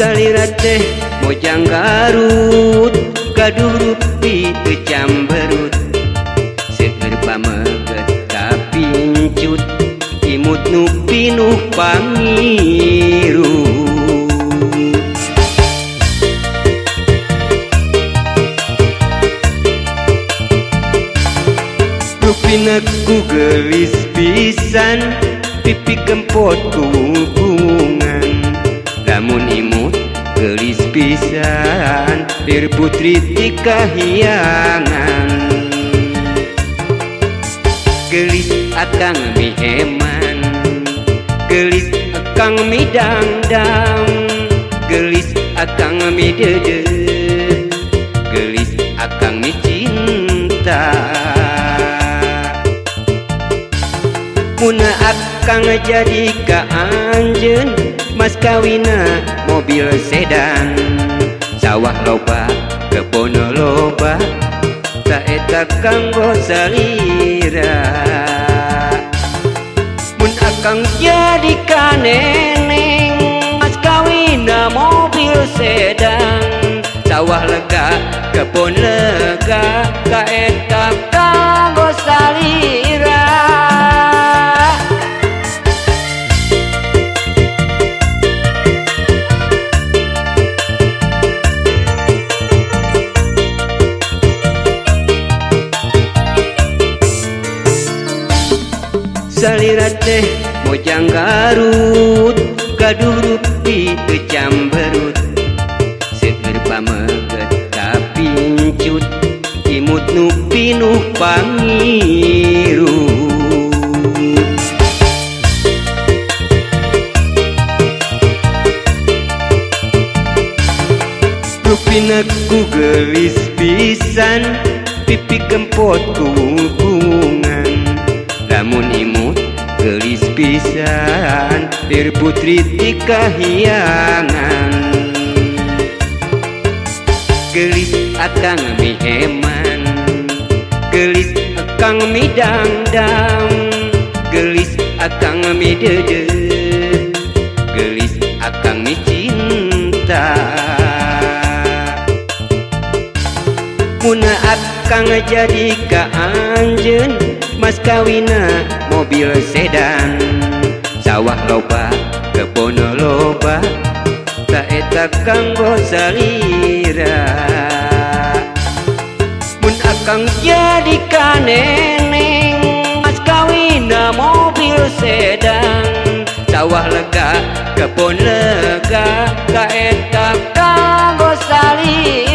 Salira teh Mojang Garut, gaduh rupi teu camberut. Seueur pameget kapincut, imut nu pinuh pangirut. Rupina ku geulis pisan, pipi kempot kuungan. Lamun imut geulis pisan, lir putri ti kahyangan. Geulis akang miheman, geulis akang midangdang, geulis akang mideudeuh, geulis akang micinta. Mun akang jadi ka anjeun, mas kawina mobil sedan. Sawah loba, kebon loba, ta eta kanggo salira. Mun akang jadi ka neneng, mas kawina mobil sedan. Sawah lega, kebon lega, ka eta kanggo salira. Salira teh Mojang Garut, gaduh rupi teu camberut. Seueur pameget kapincut, imut nu pinuh pangirut. Rupina ku geulis pisan, pipi kempot kuungan. Lamun imut geulis pisan, lir putri ti kahyangan. Geulis akang miheman, geulis akang midangdang, geulis akang mideudeuh, geulis akang micinta. Mun akang jadi ka anjeun, mas kawina mobil sedan. Sawah loba, kebon loba, ta eta kanggo salira. Mun akang jadi ka neneng, mas kawina mobil sedan. Sawah lega, kebon lega, ka eta kanggo salira.